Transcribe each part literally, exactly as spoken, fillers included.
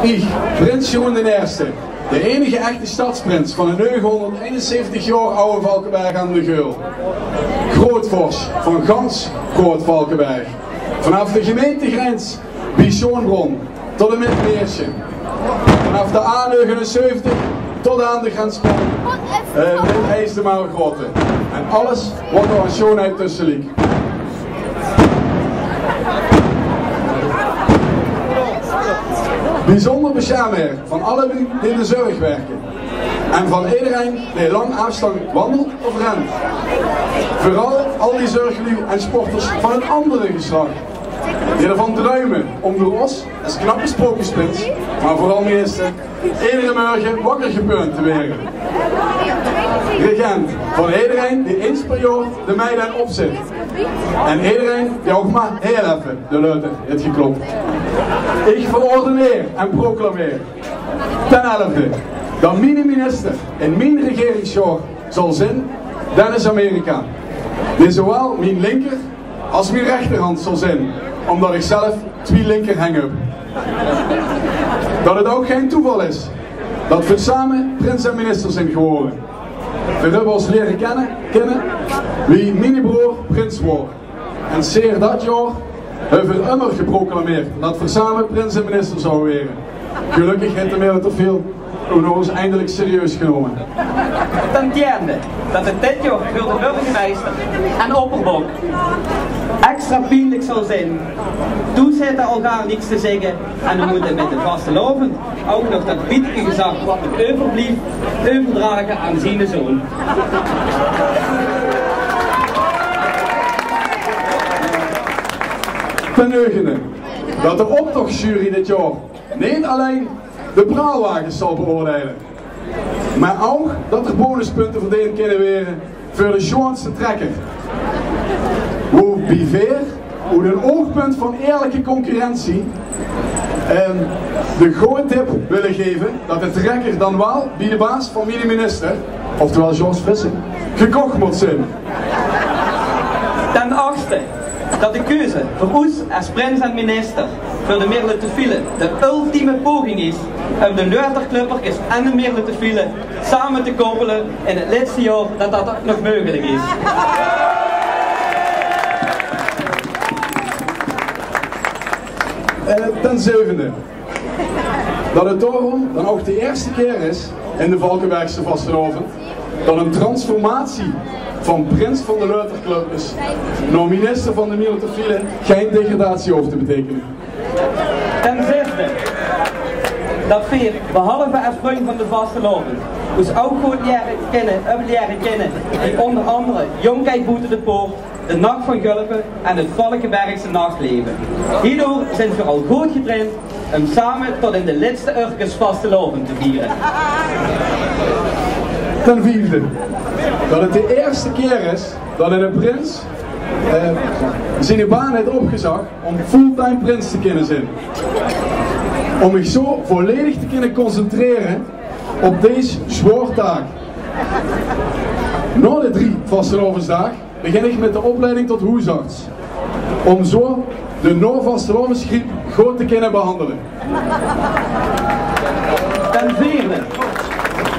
Ich, prins Jeroen d'n Ierste, de einige echte sjtadsprins van de neugehóngerdeinenzeventig jaor aw Valkeberg aan de Geul. Groeatvors van gans Groeat-Valkeberg. Vanaaf de gemeintegrens bie Sjoonbron tot en mit Meersje. Vanaaf de A negenenzeventig tot aan de grens, eh, mit Eijsde-Margraote. En alles wat d'r aan sjoonheid tösse liek. Biezónder besjermheer van alle luuj die in de zörg wirke. En van ederein dae lang aafsjtank wandelt of rent. Veural al die zörgluuj en sporters van 't anger gesjlach, die d'rvan druime óm door ós, es knappe sprookjesprins, mer veural meiste, edere mörge wakker gepeund te waere. Regent van ederein dae eins per jaor de Meidain opzit. En ederein dae ouch mer hiel effe de leuter haet geklop. Ich verordeneer en proclameer ten elfde dat miene minister in mien regeringsjaor zal zeen Dennis Amerika, dae zowaal mien linker es mien rechterhand zal zeen, ómdat ich zelf twie linkerheng höb. Dat 't ouch gein toeval is dat veer same prins en minister zeen gewore. Veer höbbe ós liere kinne, kinne wie miene broor prins woort. En seer dat jaor höbbe veer ummer geproclameerd dat veer same prins en minister zouwe waere. Gelökkig haet de Mille Terfiel ós noe ins eindelik serieus genómme. Ten tiende, dat 't dit jaor veur de burgemeister en opperbok extra pienlik zal zeen. Toe zit 'r al gaar niks te zègke en veer mótte mit de vastelaovend ouch nog dat pietike gezag wat nog euverblief euverdrage aan ziene zoon. Ten negende, dat de optochsjury dit jaor neet allein de praalwages zal beoordeile, mer ouch dat d'r bonuspunte verdeend kinne waere veur de sjoonste trekker. Woebie veer, oet 'n oogpunt van eerlike concurrentie, eh, de gooj tip wille gaeve dat de trekker dan waal bie de baas van miene minister, oftewel George Visser, gekoch mót zeen. Ten achtste, dat de keuze veur oes es prins en minister veur de Mille Terfiel de ultieme poging is óm de Leuterklöpperkes en de Mille Terfiel same te koppele in 't lètste jaor dat dat nog meugelik is. Eh, ten zevende, dat 't daorum dan ouch de ierste kier is in de Valkebergse vastelaovend dat 'n transformatie van prins van de Leuterklöpperkes nao minister van de Mille Terfiel gein degradatie hoof te beteikene. Ten zesde, dat veer, behalve es vrunj van de vastelaovend, oes ouch good liere kinne, höbbe liere kinne bie ónger angere Jónkheid Boete de Poort, de Nach van Gulpe en 't Valkebergse nachleve. Hiedoor zeen veer al good getraind óm same tot in de lètste örkes vastelaovend te viere. Ten viefde, dat 't de ierste kier is dat 'ne prins, eh, ziene baan haet opgezag óm fulltime prins te kinne zeen. Óm mich zo volledig te kinne concentrere op dees zwaor taak. Nao de drie vastelaovesdaag begin ich mit de opleiding tot hoesarts, óm zo de nao-vastelaovesgriep good te kinne behandele. Ten veerde,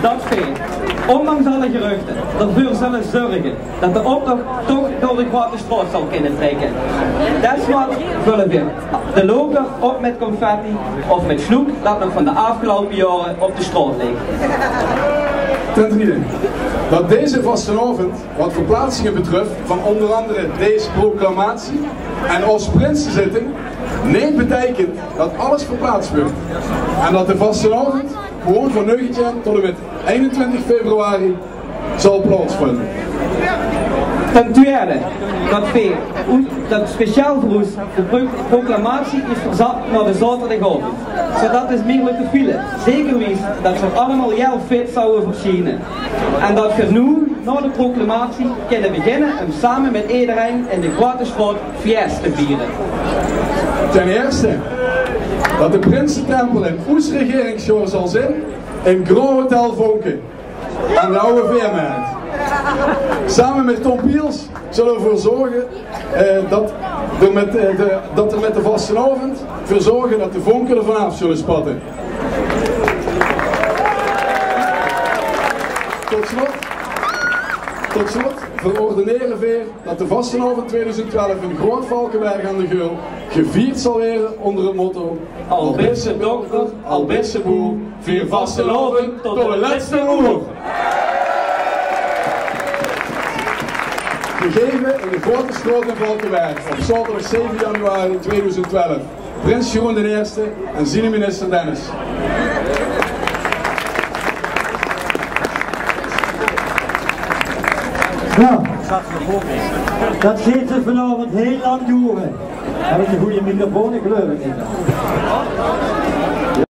dat veer, óndanks alle geruchte, d'rveur zölle zörge dat de optoch toch door de Groate Straot zal kinne trèkke. Deswaal völle veer de loker op mit confetti of mit sloep dat nog van de aafgeloupe jaore op de straot ligk. Ten derde, dat deze vastelaovend, wat verplaatsinge betröf, van ónger angere dees proclamatie en ós prinsezitting, neet beteikent dat alles verplaats wuuert en dat de vastelaovend gewoon van negentien tot en mit einentwintig februari zal plaatsvinde. Ten derde, dat veer, dat speciaal veur oes de pro-, proclamatie is verzat nao de zaoterdigaovend, zodat de Mille Terfiel zeker wis dat veer allemaol hiel fit zouwe versjiene. En dat veer noe, nao de proclamatie, kinne beginne óm same mit ederein in de Groate Straot fies te viere. Ten ierste, dat de prinsetempel in oes regeringsjaor zal zeen in Grand Hotel Vonken aan de Oude Veermarkt. Same mit Tom Piels zölle veer d'r veur zörge, eh, dat d'r mit, eh, de, dat d'r mit de vastelaovend veur zörge dat de vonke d'r vanaaf zölle spatte. Tot slot, tot slot verordenere veer dat de vastelaovend tweeduizend twelf in Groot Valkeberg aan de Geul gevierd zal waere onder het motto: Al bis se dokter, al bis se boer, vier vastelaovend tot de lètste oer. Gegaeve in de Grote Straot in Valkeberg op zaoterdag zeve januari tweeduizend twelf. Prins Jeroen d'n Ierste en ziene minister Dennis. Nou, dat geit d'r vanaovend hiel lang doere. Heb ik de goede microfoon? Ik geloof het niet.